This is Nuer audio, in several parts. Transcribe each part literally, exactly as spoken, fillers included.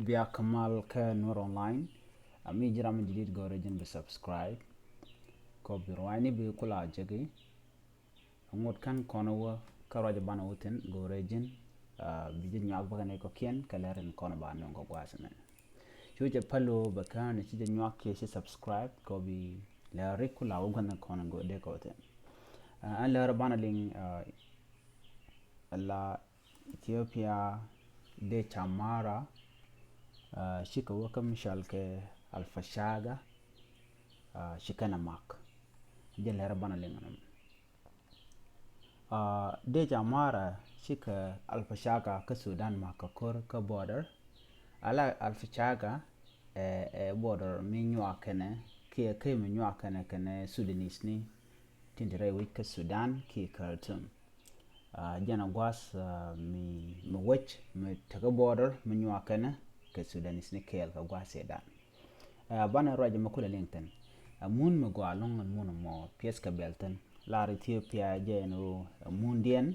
Bia kamal kä Nuer Online. Ami jiram jidit gɔrɛ jin bi subscribe. Kɔ bi ruaini bi kula jegi. Ŋot kan kɔnɔ wä kä ruac banɛ wä thin gɔrɛ jin. Bi jin nyuak bä kɛ ni kɔ kiɛn kɛ lɛrin kɔnɔ ba nɔŋ kɔ guas mɛ. Cu jɛ palo bɛ kään ci jɛ nyuak kiɛ ci subscribe kɔ bi lɛri kula wä guan kɔnɔ gɔrɛ kɔ thin. An lɛri banɛ liŋ la Ethiopia dee ca mara cikɛ wä kä mi cɔal kɛ Alfashaga. Ci kɛn a mak jɛ lɛr banɛ liŋ nɔm. Dee ca mara cikɛ Alfashaga kä Sudan mak kä kor kä border. Ala Alfashaga ɛ border mi nyuak kɛnɛ kiɛ kä mi nyuak kɛnɛ kɛnɛ Sudanese ni tin ti rɛy wi̱c kä Sudan kiɛ Khartoum. Jɛn a gua̱th mi wec mi tekɛ border mi nyuak kɛnɛ kɛ Sudanese ni kɛɛl kɛ gua̱th Sudan. Banɛ ruac mi kulɛ liŋ thin. Mun mi gɔaa lɔŋ mun mɔ piɛth kɛ bɛl thin lar Ethiopia jɛ ɛn ɣöö mundiɛn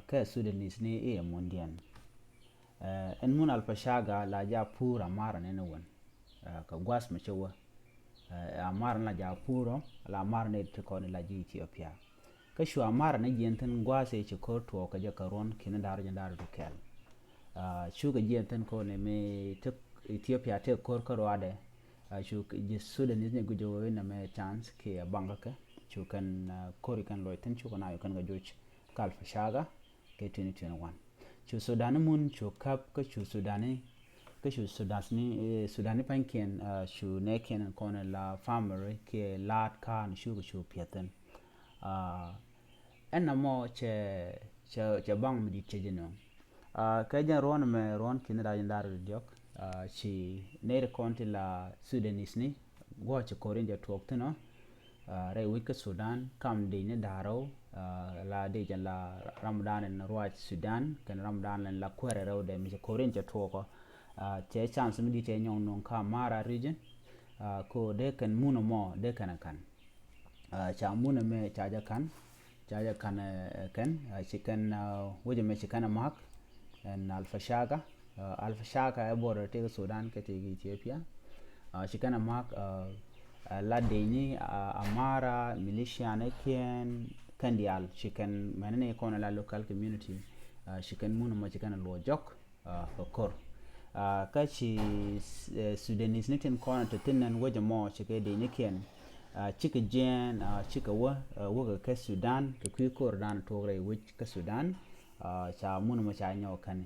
kɛ Sudanese ni i̱ ɛ mundiɛn. Ɛn mun Alfashaga la ja pur a mara nɛn ɛ wän kɛ gua̱th mi cɛ wä. Amar na ja purɔ la amar ni ti kɔn la ji Ethiopia. Kä cu amar ni jiɛn thin gua̱a̱th i̱ ci ko̱r tuɔɔk kɛ jɛ kɛ ruɔ̱n ki̱n da̱r jɛ da̱r du kɛl. Cukɛ jiɛn thin ko̱r ni mi ti Ethiopia ti ko̱r kä ruadɛ. Cu ji Sudanese ni guic wee na mɛ chance kiɛ baŋ kä kɛ cu kɛn ko̱r kɛn loc thin cukɛ na yu kɛn kɛ joc kä Alfashaga kɛ twenty twenty one. Cu Sudani mun cu käp kä cu Sudani kä cu Sudani Sudani pa̱nykiɛn cu nɛɛkiɛn kɔn la family kiɛ laat ka̱a̱n cu kɛ cu piɛthin. Ɛn na mɔ cɛ cɛ cɛ baŋ mi dit cɛ ji̱ nöŋ. Kɛ jɛn ruɔ̱n mɛ ruɔ̱n ki̱n da̱r ji̱ da̱r diɔ̱k ci nɛɛri kɔn ti la Sudanese ni guɔ ci korin jɛ tuɔk thin ɔ. Rɛy wi̱c kä Sudan kam dec ni da̱rɛw la dec la ramdan in ruac Sudan kɛn ramdan in la kuɛrɛ rɛw dɛ mi cɛ korin cɛ tuɔkɔ. Cɛ chance mi di cɛ nyɔŋ nuŋ ka mara region. Ko dee kɛn mun mɔ dee kɛn kan. Ca mun mɛ ca jɛ kan ca jɛ kan kɛn ci kɛn wecɛ mɛ ci kɛn mak. Ɛn Alfashaga Alfashaga ɛ border tëëk Sudan kɛ tëëk Ethiopia. Ci kɛn a mak la dec ni amara militia ni kiɛn kɛn diaal ci kɛn mɛn ni kɔn la local community. Ci kɛn mun mɔ ci kɛn a luɔ jɔk kɛ kor. Kä ci Sudanese ni tin kɔn te thin nɛn wecɛ mɔ ci kɛ dec ni kiɛn. Cikɛ jiɛn cikɛ wä wäkɛ kɛ Sudan kɛ kui̱ kor dan tuɔk rɛy wec kɛ Sudan. Ca mun mɔ ca nyɔk kɛn.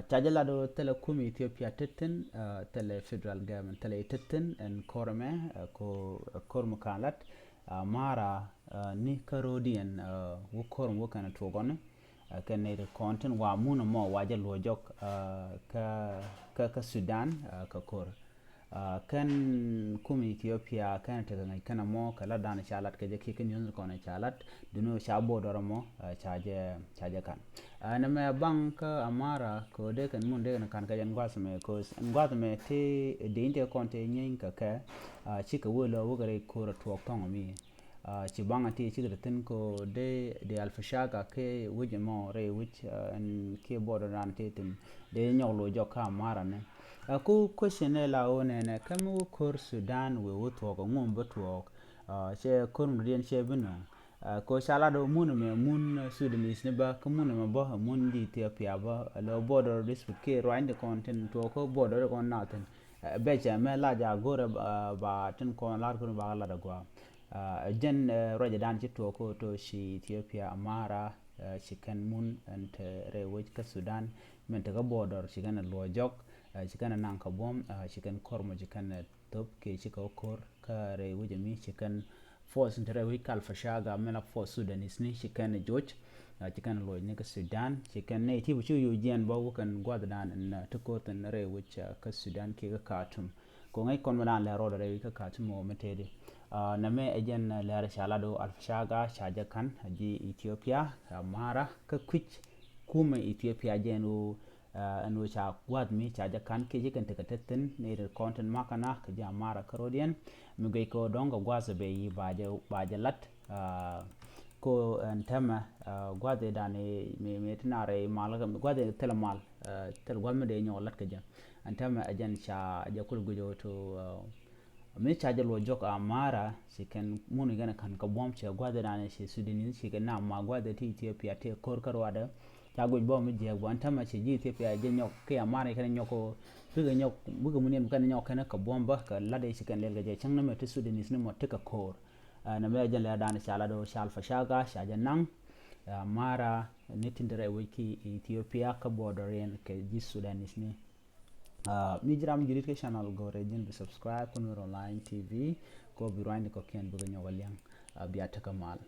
Ca jɛ lat ɣöö thilɛ kum Ethiopia tethin thilɛ federal government thilɛ tethin ɛn kor mɛ kor mɛ kan lat. Mara ni kä ro̱diɛn wä kor mɛ wä kɛn tuɔk ɔni. Kɛn ni kɔn tin wa mun mɔ wa jɛ luɔ jɔk kä kä Sudan kä kor. Kɛn kum Ethiopia kɛn tekɛ ŋäc kɛn ɛmɔ kɛ lat dan ca lat kɛ jɛ kiɛ kɛn yunth kɔn ca lat duni ca border ɛmɔ ca jɛ ca jɛ kan. Nɛ mɛ baŋ kä amara kɛ dee kɛn mun dee kɛn kan kɛ jɛ ɛn guath mɛ kos ɛn guath mɛ ti dee in tɛ kɔn tɛ nyieeny kɛ kɛ. Cikɛ wee lɔ wekɛ rɛy kor ɛ tuɔɔk thɔŋ mi. Ci baŋ a ti cikɛ ti thin ko dee dee Alfashaga kɛ wi̱c ɛmɔ rɛy wi̱c ɛn kiɛ border dan ti thin dee nyɔk lo jɔk kä amara ni. Ɛ ku question ɛ la wä nɛnɛ kä mi wä kor Sudan wee wä thuɔɔk ŋum bä thuɔɔk. Cɛ kor mi diɛn cɛ bi nöŋ. Ko ca lat wä mun mɛ mun Sudanese ni bä kä mun mɛ bä mun di Ethiopia bä lɛ border dispute kiɛ ruany di kɔn tin tuɔɔk kä border di kɔn na thin. Bɛ cɛ mɛ la ja go̱rɛ ba tin kɔn lar kɔn ba lat agua. Jɛn ruac dan ci tuɔɔk kä to ci Ethiopia amara ci kɛn mun ɛn te rɛy wec kä Sudan. Mɛn te kä border ci kɛn luɔ jɔk ci kɛn naŋ kä buɔm ci kɛn kor mɔ ci kɛn thop kiɛ ci kɛ wä kor kä rɛy wec ɛmi ci kɛn force in te rɛy wec kä Alfashaga mɛn la force Sudanese ni ci kɛn joc. Ci kɛn luɔc ni kä Sudan ci kɛn ni ti bi ci yo̱ jiɛn bä wä kɛn guath dan in ti kor thin rɛy wec kä Sudan kiɛ kä Khartoum. Ko ŋäc kɔn mɛ dan lɛ rɔɔdɛ rɛy wec kä Khartoum wä mɛ tëëdi. Nɛ mɛ ɛ jɛn lɛr ca lat wä Alfashaga ca jɛ kan ji̱ Ethiopia amara kä kui̱c kumɛ Ethiopia jɛn wä. Ɛn wä ca gua̱th mi ca jɛ kan kiɛ ci kɛn tekɛ te thin ni ri kɔn tin makä na kɛ ji̱ amara kä ro̱diɛn mi guic kɛ wä dɔ̱ŋ kɛ gua̱th bɛ yi ba jɛ ba jɛ lat. Ko ɛn tɛmɛ gua̱dhi dan mi mi ti nar i mal gua̱dhi thil mal thil gua̱th mi dee nyɔk lat kɛ jɛ. Ɛn tɛmɛ ɛ jɛn ca jɛ kul guic ɣöö to mi ca jɛ luɔ jɔk a mara ci kɛn mun i kɛn kan kɛ buɔ̱m cɛ gua̱dhi dan ci Sudanese ci kɛ nam ma gua̱dhi ti Ethiopia ti ko̱r kä ruadɛ. Ca guic bä mi jiɛk bä ɛn tɛmɛ ci ji̱ Ethiopia jɛ nyɔk kiɛ mara kɛn nyɔk ko bikɛ nyɔk bikɛ mun yɛn kɛn nyɔk kɛn kɛ buɔ̱m bä kɛ lat i̱ ci kɛn lɛl kɛ jɛ cäŋ ni mɛ ti Sudanese ni mɔ ti kɛ ko̱r. Nɛ mɛ jɛn lɛ dan ca la do cal fa ca ga ca jɛ naŋ. Mara ni tin dirɛ wec ki Ethiopia kä border yɛn kɛ ji̱ Sudanese ni. Mi jiram jirit kɛ channel gore jin bi subscribe kun wir online T V ko bi ruany ni kɔ kiɛn bi kɛ nyɔk a liɛŋ. Bia tekɛ mal.